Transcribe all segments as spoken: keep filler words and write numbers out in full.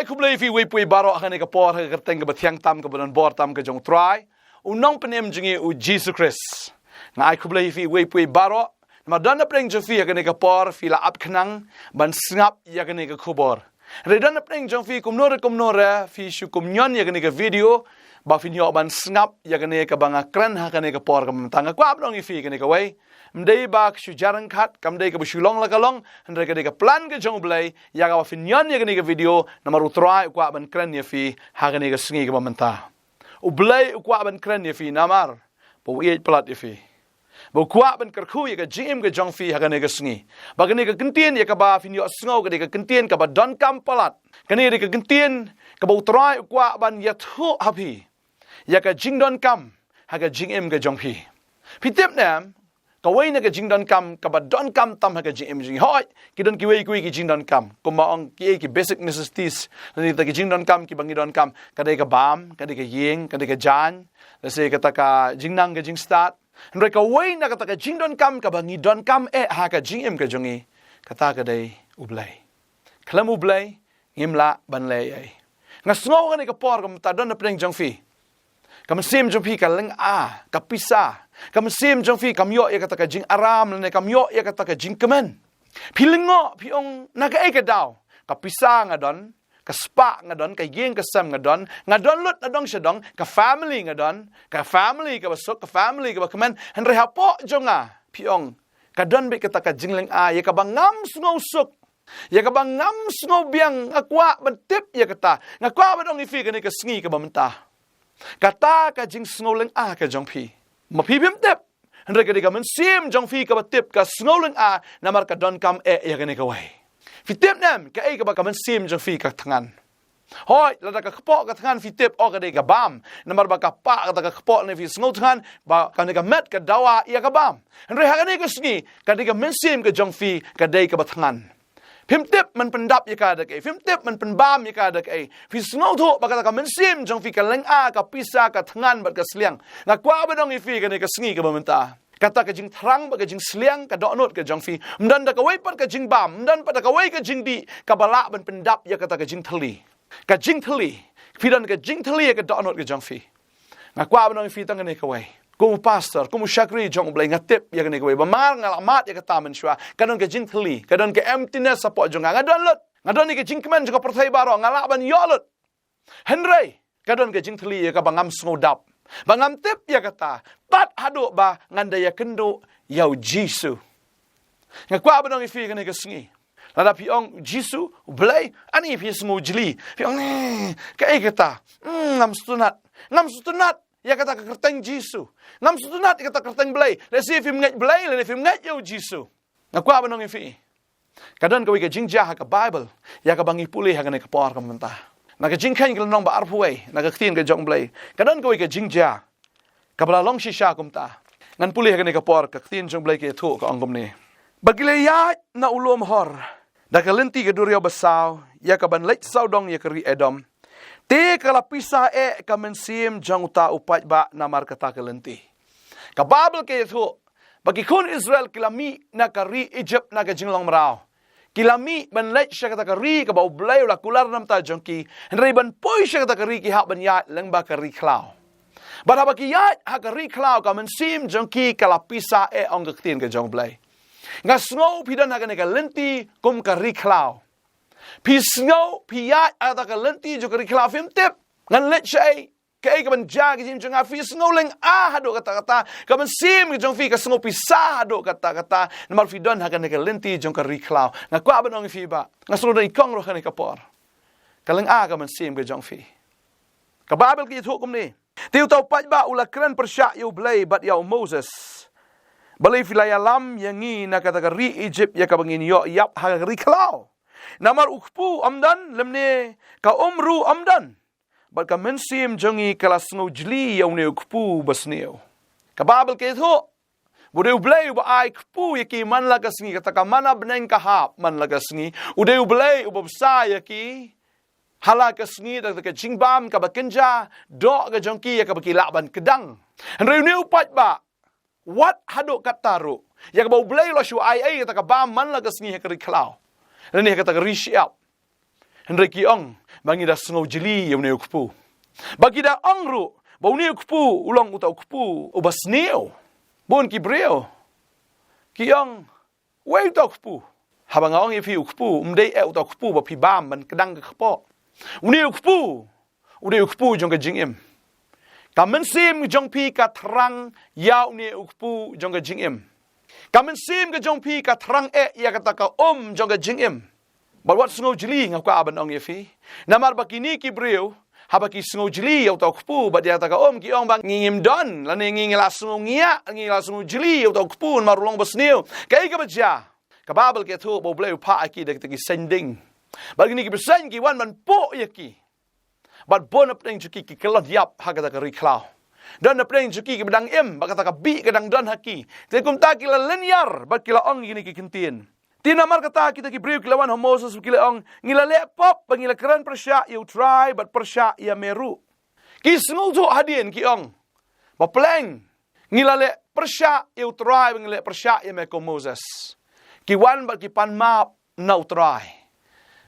Khublei ïa phi uwei pa uwei baroh ha kane ka por, ha ka kyrteng kaba thiang tam, kaba don bor tam ka jong U Trai, U Nongpynim jong ngi U Jisu Khrist. Nga ai khublei ïa phi uwei pa uwei baroh namar don napdeng jong phi ha kane ka por phi la ap khnang ban sngap ïa kane ka khubor. Hynrei don napdeng jong phi kumno re kumno re phi shu kumnion ïa kane ka video ba phin ïoh ban sngap ïa kane kaba nga kren ha kane ka por kaba mynta. Nga kwah ban ong ïa phi kane kawei, ym dei ba ka shu jar ryngkat, kam dei kaba shu long la ka long, hynrei ka dei ka plan ka jong U Blei ïa kaba phin nion ïa kane ka video namar U Trai u kwah ban kren ïa phi ha kane ka sngi kaba mynta. U Blei u kwah ban kren ïa phi namar ba u ïeit palat ïa phi, ba u kwah ban kyrkhu ïa ka jingim ka jong phi ha kane ka sngi. Ba kane ka kyntien ïa kaba phin ïohsngew ka dei ka kyntien kaba donkam palat. Kane ka dei ka kyntien kaba U Trai u kwah ban ïathuh ha phi ïa ka jingdonkam ha ka jingim ka jong phi. Phi tip ne em, kawei na ka jingdonkam kaba donkam tam ha ka jingim jong ngi. Hooid, ki don kiwei kiwei ki jingdonkam, kumba ong kiei ki basic necessities, lane kita ki jingdonkam kiba ngi donkam, ka dei ka bam, ka dei ka ïing, ka dei ka jaiñ, lane kata ka jingnang ka jingstad. Hynrei kawei na kata ka jingdonkam kaba ngi donkam eh ha ka jingim ka jong ngi, kata ka dei U Blei. Khlem U Blei ngim lah ban leh ei ei. Nga sngew kane ka por kaba mynta don napdeng jong phi, ka mynsiem jong phi ka lynga, ka pisa. Ka mynsiem jong phi kam ïoh ïa kata ka jingaram lane kam ïoh ïa kata ka jingkmen. Phi lyngngoh, phi ong, na kaei ka daw? Ka pisa nga don, ka spah nga don, ka ïing ka sem nga don, nga don lut na dong sha dong, ka family nga don, ka family kaba suk, ka family kaba kmen. Hynrei hapoh jong nga, phi ong, ka don beit kata ka jinglynga ïa kaba ngam sngewsuk, ïa kaba ngam sngewbiang. Nga kwah ban tip ïa kata. Nga kwah ban ong ïa phi kane ka sngi kaba mynta, kata ka jingsngewlynga ka jong phi, ma phi bym tip, hynrei ka dei ka mynsiem jong phi kaba tip, ka sngewlynga namar ka donkam eh ïa kane kawei. Phi tip ne em kaei kaba ka mynsiem jong phi ka thngan? Hooid, lada ka kpoh ka thngan phi tip, oh, ka dei ka bam, namar ba ka pah kata ka kpoh lane phi sngew thngan ba kane ka met ka dawa ïa ka bam. Hynrei ha kane ka sngi ka dei ka mynsiem ka jong phi ka dei kaba thngan. Phim tip men pyndap ïa ka da kaei, phim tip men pynbam ïa ka da kaei. Phi sngewthuh ba kata ka mynsiem jong phi ka lynga, ka pisa, ka thngan bad ka sliang. Nga kwah ban ong ïa phi kane ka sngi kaba mynta, kata ka jingthrang bad ka jingsliang ka dohnud ka jong phi, ym don da kawei pat ka jingbam, ym don pat da kawei ka jingdih kaba lah ban pyndap ïa kata ka jingthylli. Ka jingthylli, phi don ka jingthylli ïa ka dohnud ka jong phi. Nga kwah ban ong ïa phi tang kane kawei, kum u pastor, kum u shakri jong U Blei, nga tip ïa kane kawei, ba mar nga la mad ïa kata mynshuwa, ka don ka jingthylli, ka don ka emptiness hapoh jong nga. Nga don lut, nga don ïa ka jingkmen jong ka pyrthei baroh, nga lah ban ïoh lut. Hynrei ka don ka jingthylli ïa kaba ngam sngewdap, ba ngam tip ïa kata, bad haduh ba ngan da ïakynduh ïa U Jisu. Nga kwah ban ong ïa phi kane ka sngi, lada phi ong Jisu, U Blei, ani phi sngewjli, phi ong, eh, kaei kata? Hmm, ngam sngewtynnat, ngam sngewtynnat ïa kata ka kyrteng Jisu, ngam sngewtynnat ïa kata ka kyrteng Blei. Lehse phim ngeit Blei, lane phim ngeit ïa U Jisu. Nga kwah ban ong ïa phi, ka don kawei ka jingjia ha ka Baibl ïa kaba ngi pule ha kane ka por kaba mynta. Na ka Jingkheiñ ka lynnong ba arphew wei, na ka ktien ka jong U Blei, ka don kawei ka jingjia kaba la long shisha kumta. Ngan pule ha kane ka por, ka ktien jong U Blei ka ïathuh, ka ong kumne: Ba ki la ïaid na u lum Hor da ka lynti ka duriaw basaw ïa ka ban leit sawdong ïa ka ri Edom, te ka la pisa eh ka mynsiem jong uta u paidbah namar kata ka lynti. Ka Baibl ka ïathuh ba ki khun Israel ki la mih na ka ri Ijipt na ka jinglong mraw. Ki la mih ban leit sha kata ka ri kaba U Blei u la kular na ka bynta jong ki, hynrei ban poi sha kata ka ri ki hap ban ïaid lyngba ka ri khlaw. Bad haba ki ïaid ha ka ri khlaw, ka mynsiem jong ki ka la pisa eh, ong ka ktien ka jong U Blei. Nga sngew phi don ha kane ka lynti kum ka ri khlaw. Phi sngew phi ïaid ha kata ka lynti jong ka ri khlaw, phim tip ngan leit shaei, kaei kaban jia ha ka jingim jong nga. Phi sngew lynga haduh katta katta, ka mynsiem ka jong phi ka sngew pisa haduh katta katta namar phi don ha kane ka lynti jong ka ri khlaw. Nga kwah ban ong ïa phi ba nga sngew dei kong ruh ha kane ka por, ka lynga ka mynsiem ka jong phi. Ka Baibl ka ïathuh kumne: Te uta u paidbah u la kren pyrshah ïa U Blei bad ïa u Moses: Balei phi la ïalam ïa ngi na kata ka ri Ijipt, ïa kaba ngin ïoh ïap ha ka ri khlaw? Namar u kpu ym don, lymne ka um ruh ym don, bad ka mynsiem jong ngi ka la sngew jli ïa une u kpu basniew. Ka Baibl ka ïathuh ba u dei U Blei uba ai kpu ïa ki man la ka sngi, kata ka manna bneng ka hap man la ka sngi. U dei U Blei uba bsa ïa ki ha la ka sngi da ka jingbam kaba kynja doh ka jong ki ïa kaba ki lah ban kdang. Hynrei une u paidbah, wat haduh katta ruh, ïa kaba U Blei u la shu ai ei, kata ka bam man la ka sngi ha ka ri khlaw lane ha kata ka ri shyiap, Hynrei ki ong ba ngi da sngew jli ïa une u kpu. Ba ki da ong ruh ba une u kpu u long uta u kpu uba sniew. Bun ki briew ki ong, wei uta u kpu. Haba nga ong ïa phi u kpu, um dei eh uta u kpu ba phi bam ban kdang ka kpoh. Une u kpu u dei u kpu jong ka jingim. Ka mynsiem jong phi ka thrang ïa une u kpu jong ka jingim. Ka mynsiem ka jong phi ka thrang eh ïa kata ka um jong ka jingim. Bad wat sngew jli, nga kwah ban ong ïa phi. Namar ba kine ki briew, haba ki sngew jli ïa uta u kpu bad ïa kata ka um, ki ong ba ngi ngim don, lane ngi ngi la sngew ngiah, ngi la sngew jli ïa uta u kpu namar u long ba sniew. Kaei kaba jia? Ka Baibl ka ïathuh ba U Blei u phah ïa ki da kita ki seng dieng. Bad kine ki bseiñ ki wan ban puh ïa ki. Bad bun na pdeng jong ki ki kyllon ïap ha kata ka ri khlaw. Don na pdeng jong ki kiba dang im, bad kata ka bih ka dang don ha ki. Te kumta ki la lynñiar bad ki la ong ïa kine ki kyntien. Te namar kata kita ki briew ki la wan ha u Moses, ki la ong, ngi la leh pop ba ngi la kren pyrshah ïa U Trai bad pyrshah ïa me ruh. Ki sngewthuh hadien, ki ong, ba pleng, ngi la leh pyrshah ïa U Trai bad ngi la leh pyrshah ïa me, ko Moses. Ki wan bad ki pan map na U Trai.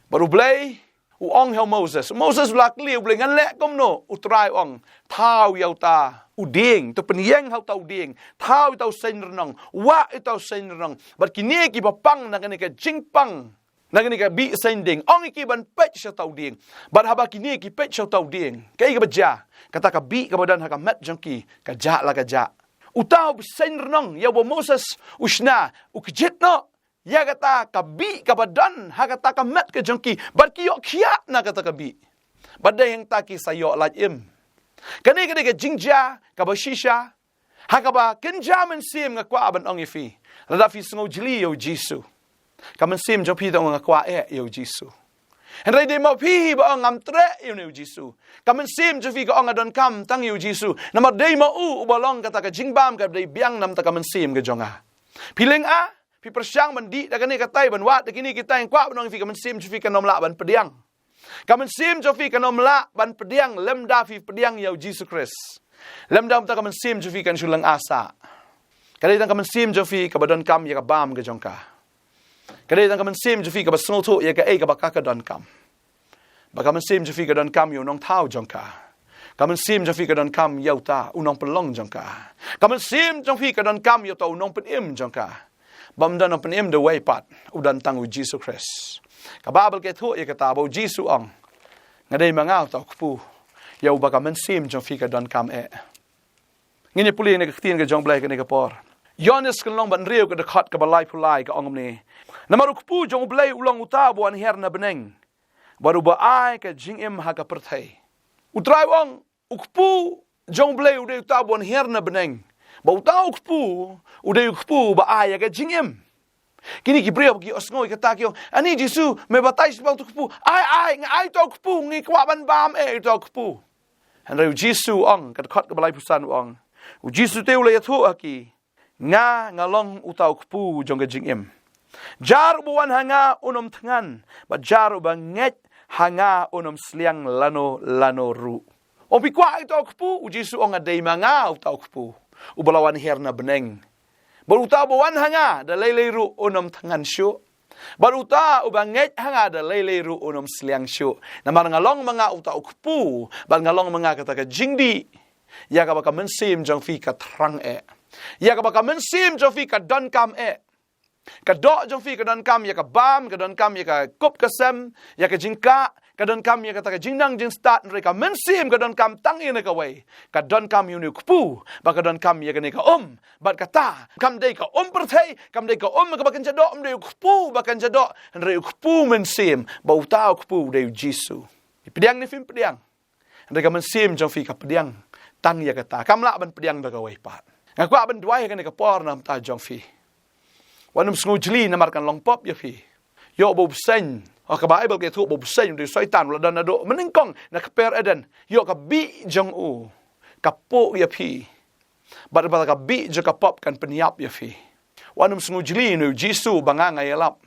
Bad U Blei u ong ha u Moses, Moses, u la kylli U Blei, ngan leh kumno? U Trai u ong, thaw ïa uta u dieng, to pynïeng ha uta u dieng, thaw ïa uta u seng rnong, wah ïa uta u seng rnong. Bad kine kiba pang na kane ka jingpang, na kane ka bih seng dieng, ong ïa ki ban peit sha uta u dieng. Bad haba kine ki peit sha uta u dieng, kaei kaba jia? Kata ka bih kaba don ha ka met jong ki ka jah la ka jah. Uta u seng rnong ïa uba u Moses u shna, u kjit noh ïa kata ka bih kaba don ha kata ka met ka jong ki, bad ki ïoh khiah na kata ka bih. Bad dei hangta ki sa ïoh lait im. Kane ka dei ka jingjia kaba shisha ha kaba kynja mynsiem, nga kwah ban ong ïa phi. Lada phi sngew jli ïa U Jisu, ka mynsiem jong phi te ong, nga kwah eh ïa U Jisu. Hynrei dei ma phi hi ba ong, ngam treh ïa une U Jisu. Ka mynsiem jong phi ka ong, nga donkam tang ïa U Jisu, namar dei ma u uba long kata ka jingbam kaba dei biang na bynta ka mynsiem ka jong nga. Phi lyngngoh, phi pyrshang ban dih da kane katai, ban wad da kine kitai, nga kwah ban ong ïa phi, ka mynsiem jong phi kan ym lah ban pdiang. Ka mynsiem jong phi kan ym lah ban pdiang lymda phi pdiang ïa U Jisu Khrist. Lymda mynta ka mynsiem jong phi kan shu lyngngoh sah. Ka dei tang ka mynsiem jong phi kaba donkam ïa ka bam ka jong ka. Ka dei tang ka mynsiem jong phi kaba sngewthuh ïa kaei kaba ka ka donkam. Ba ka mynsiem jong phi ka donkam ïa u nongthaw jong ka. Ka mynsiem jong phi ka donkam ïa uta u nongpynlong jong ka. Ka mynsiem jong phi ka donkam ïa uta u nongpynim jong ka. Bym don nongpynim da uwei pat, u don tang U Jisu Khrist. Ka Baibl ka ïathuh ïa kata ba U Jisu u ong, nga dei ma nga uta u kpu ïa uba ka mynsiem jong phi ka donkam eh. Ngin ïa pule na ka ktien ka jong U Blei kane ka por. Ïoannis ka lynnong ba hynriew ka dkhot kaba laiphew lai ka ong kumne, namar u kpu jong U Blei u long uta uba wan hiar na bneng, bad uba ai ka jingim ha ka pyrthei. U Trai u ong, u kpu jong U Blei u dei uta uba wan hiar na bneng, bad uta u kpu u dei u kpu uba ai ïa ka jingim. Kine ki briew ki ïohsngew ïa kata ki ong, ani Jisu, me batai sha ba uta u kpu. Ai, ai, nga ai uta u kpu, ngi kwah ban bam eh uta u kpu. Hynrei U Jisu u ong, ka dkhot kaba laiphew san u ong, U Jisu te u la ïathuh ha ki, nga, nga long uta u kpu jong ka jingim. Jar uba wan ha nga un ym thngan, bad jar uba ngeit ha nga un ym sliang lano lano ruh. Ong, phi kwah ïa uta u kpu? U Jisu u ong, nga dei ma nga uta u kpu uba la wan hiar na bneng, bad uta uba wan ha nga da lei lei ruh un ym thngan shuh, bad uta uba ngeit ha nga da lei lei ruh un ym sliang shuh. Namar nga long ma nga uta u kpu, bad nga long ma nga kata ka jingdih ïa kaba ka mynsiem jong phi ka thrang eh, ïa kaba ka mynsiem jong phi ka donkam eh. Ka doh jong phi ka donkam ïa ka bam, ka donkam ïa ka kup ka sem, ïa ka jingkah, ka donkam ïa kata ka jingnang jingstad. Hynrei ka mynsiem ka donkam tang ïa kane kawei. Ka donkam ïa une u kpu, bad ka donkam ïa kane ka um. Bad kata kam dei ka um pyrthei, kam dei ka um kaba kan jadoh, ym dei u kpu ba kan jadoh, hynrei u kpu mynsiem, bad uta u kpu u dei U Jisu. Pdiang ne phim pdiang, hynrei ka mynsiem jong phi ka pdiang tang ïa kata, kam lah ban pdiang da kawei pat. Nga kwah ban duwai ha kane ka por na bynta jong phi. Wat nym sngew jli namar kan long pop ïa phi. Ïoh ba u bseiñ, ha ka Baibl ka ïathuh ba u bseiñ u dei u Soitan, u la don naduh mynnyngkong na kper Eden. Ïoh ka bih jong u ka puh ïa phi, bad ba ka bih jong ka pop kan pynïap ïa phi. Wat nym sngew jli ïa une U Jisu ba nga nga ïalap.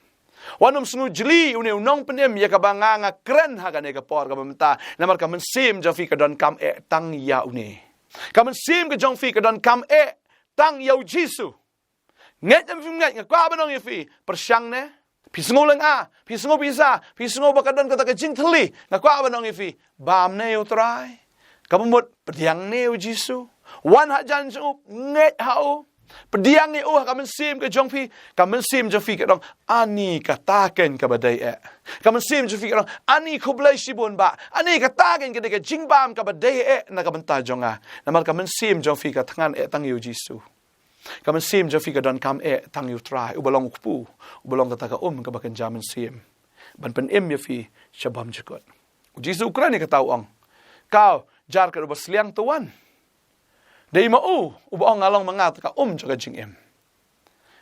Wat nym sngew jli ïa une u nongpynim ïa kaba nga nga kren ha kane ka por kaba mynta, namar ka mynsiem jong phi ka donkam eh tang ïa une. Ka mynsiem ka jong phi ka donkam eh tang ïa U Jisu. Ngeit ne phim ngeit, nga kwah ban ong ïa phi, pyrshang ne, Phi sngew lynga, phi sngew pisa, phi sngew ba ka don kata ka jingthylli. Nga kwah ban ong ïa phi, bam ne ïa u Trai. Kaba mut, pdiang ne ïa u Jisu. Wan hajan jong u, ngeit ha u. Pdiang ïa u ha ka mynsiem ka jong phi, ka mynsiem jong phi ka dang ong, ani kata kein kaba dei eh. Ka mynsiem jong phi ka dang ong, ani khublei shibun bah, ani kata kein ka dei ka jingbam kaba dei eh na ka bynta jong nga. Namar ka mynsiem jong phi ka thngan eh tang ïa u Jisu. Ka mynsiem jong phi ka donkam eh tang ïa u Trai, uba long u kpu, uba long kata ka um kaba kynja mynsiem. Ban pynim ïa phi sha bymjukut. U Jisu u kren ïa kata u ong, kaw, jar kat uba sliang to wan. Dei ma u, uba ong nga long ma nga ta ka um jong ka jingim.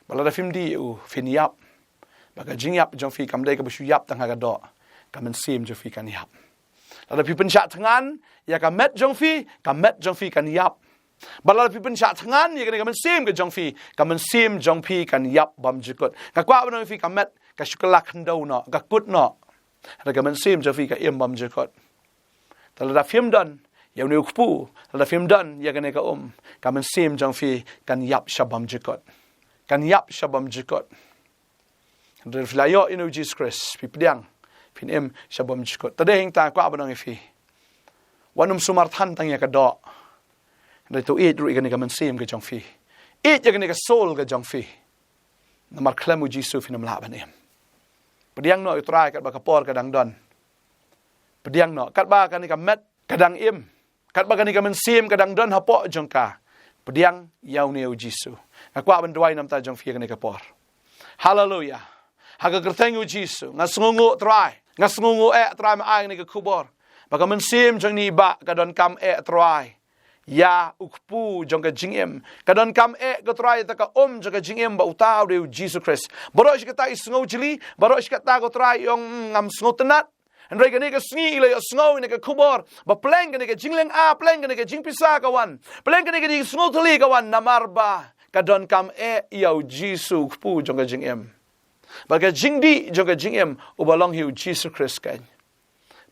Ba lada phim dih ïa u, phin ïap. Ba ka jingïap jong phi kam dei kaba shu ïap tang ha ka doh. Ka mynsiem jong phi kan ïap. Lada phi pynshah thngan ïa ka met jong phi, ka met jong phi kan ïap. Ba lada phi pynshah thngan ïa kane ka mynsiem ka jong phi, ka mynsiem jong phi kan ïap bymjukut. Nga kwah ban ong ïa phi, ka met ka shu kylla khyndew noh, ka kut noh. Hynrei ka mynsiem jong phi ka im bymjukut. Te lada phim don ïa une u kpu, lada phim don ïa kane ka um, ka mynsiem jong phi kan ïap sha bymjukut. Kan ïap sha bymjukut. Hynrei phi la ïoh ïa une u Jisu Khrist, phi pdiang, phin im sha bymjukut. Te dei hangta kwah ban ong ïa phi, wat nym sumar than tang ïa ka doh. Hynrei to ïeit ruh ïa kane ka mynsiem ka jong phi. Ïeit ïa kane ka soul ka jong phi. Namar khlem u Jisu phin ym lah ban im. Pdiang noh ïa u Trai katba ka por ka dang don. Pdiang noh, katba kane ka met ka dang im, katba kane ka mynsiem ka dang don hapoh jong ka. Pdiang ïa une u Jisu. Nga kwah ban duwai namar jong phi ïa kane ka por. Haleluia. Ha ka kyrteng u Jisu, nga sngewnguh Trai. Nga sngewnguh eh Trai, me ai kane ka khubor ba ka mynsiem jong ine i bah ka donkam eh Trai ïa u kpu jong ka jingim. Ka donkam eh ko Trai ïa ta ka um jong ka jingim, ba uta u dei u Jisu Khrist. Baroh shi katta i sngew jli, baroh shi katta ko Trai i ong, "Mm, ngam sngewtynnat." Hynrei kane ka sngi i la ïohsngew ïa kane ka khubor ba pleng kane ka jinglynga, pleng kane ka jingpisa ka wan, pleng kane ka jingsngewthylli ka wan, namar ba ka donkam eh ïa u Jisu u kpu jong ka jingim. Ba ka jingdih jong ka jingim uba long hi u Jisu Khrist kein.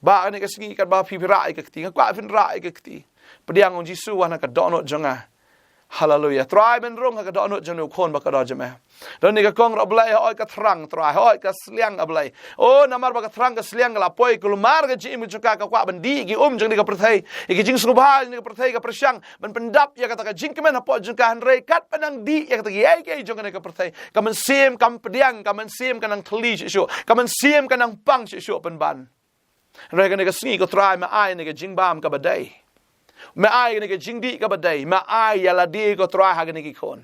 Ba kane ka sngi katba phi, phi rah ïa ka kti, nga kwah phin rah ïa ka kti. Pdiang, ong Jisu, wan ha ka dohnud jong nga. Haleluia. Trai, men rung ha ka dohnud jong une u khun bad ka doh jong me. Don ine ka kong ruh Blei, hooid ka thrang Trai, hooid ka sliang A Blei. O, namar ba ka thrang ka sliang ka la poi kulmar ka jingim jong ka, ka kwah ban dih ki um jong kane ka pyrthei, ïa ki jingsngewbha jong kane ka pyrthei ka pyrshang ban pyndap ïa kata ka jingkmen hapoh jong ka, hynrei katba nang dih ïa kata kiei kiei jong kane ka pyrthei, ka mynsiem kam pdiang, ka mynsiem ka nang thylli shuh shuh, ka mynsiem ka nang pang shuh shuh pynban. Hynrei kane ka sngi ko Trai, me ai ïa kane ka jingbam kaba dei. Me ai ïa kane ka jingdih kaba dei. Me ai ïa lade ko Trai ha kine ki khun.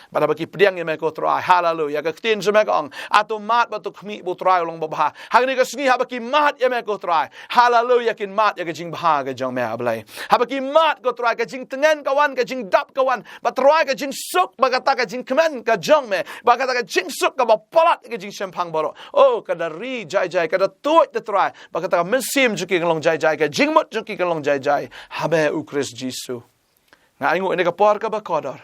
Bad haba ki pdiang ïa me ko Trai, haleluia, ka ktien jong me ka ong, hato mad bad hato khmih ba u Trai u long babha? Ha kane ka sngi haba ki mad ïa me ko Trai, haleluia, kin mad ïa ka jingbha ka jong me A Blei. Haba ki mad ko Trai, ka jingtngen ka wan, ka jingdap ka wan. Bad Trai, ka jingsuk bad kata ka jingkmen ka jong me, bad kata ka jingsuk kaba palat ïa ka jingshemphang baroh. O, ka da ri jai jai, ka da tuid da Trai. Bad kata ka mynsiem jong ki kan long jai jai, ka jingmut jong ki kan long jai jai ha me u Khrist Jisu. Nga ainguh ïa kane ka por kaba kordor.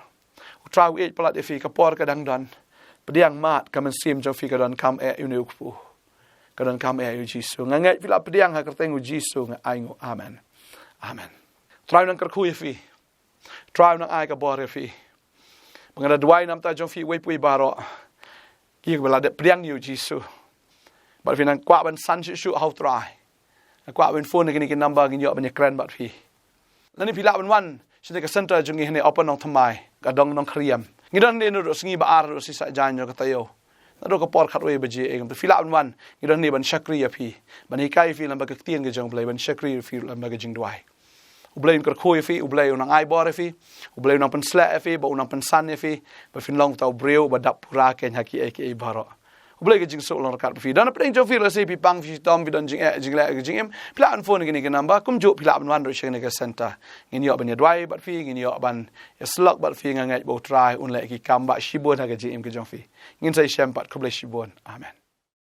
U Trai u ïeit palat ïa phi, ka por ka dang don. Pdiang, mad, ka mynsiem jong phi ka donkam eh ïa une u kpu. Ka donkam eh ïa u Jisu. Nga ngeit phi la pdiang, ha ka kyrteng u Jisu nga ainguh. Amen. Amen. U Trai u nang kyrkhu ïa phi. U Trai u nang ai ka bor ïa phi. Ba nga da duwai namar jong phi uwei pa uwei baroh, kiba la dep pdiang ïa u Jisu, bad phi nang kwah ban san shuh shuh ha u Trai. Nga kwah ban phone ïa kine ki number, ngin ïoh ban ïakren bad phi. Lane phi lah ban wan sha kane ka center jong ngi hangne Open Nongthymmai, ka dong Nongkhriam. Ngi don hangne naduh sngi ba ar, naduh sngi Saitjaiñ ïa ka taïew, naduh ka por khatwei baje. Te phi lah ban wan, ngi don hangne ban shakri ïa phi, ban hikai ïa phi lem bad ka ktien ka jong U Blei, ban shakri ïa phi lem bad ka jingduwai. U Blei un kyrkhu ïa phi, U Blei un nang ai bor ïa phi, U Blei un nang pynshlur ïa phi, bad un nang pynsan ïa phi, bad phin long uta u briew uba dap pura keiñ ha kiei kiei baroh. U Blei ka jingsuk long ryngkat bad phi. Don hapdeng jong phi, lehse phi pang, phi shitom, phi don jingeh jingleh ka jingim, phi lah ban phone ïa kine ki number, kumjuh phi lah ban wan ruh sha kane ka center. Ngin ïoh ban ïaduwai bad phi, ngin ïoh ban ïasyllok bad phi, nga ngeit ba U Trai un leh ki kam bah shibun ha ka jingim ka jong phi. Ngin sa ïashem pat, khublei shibun. Amen.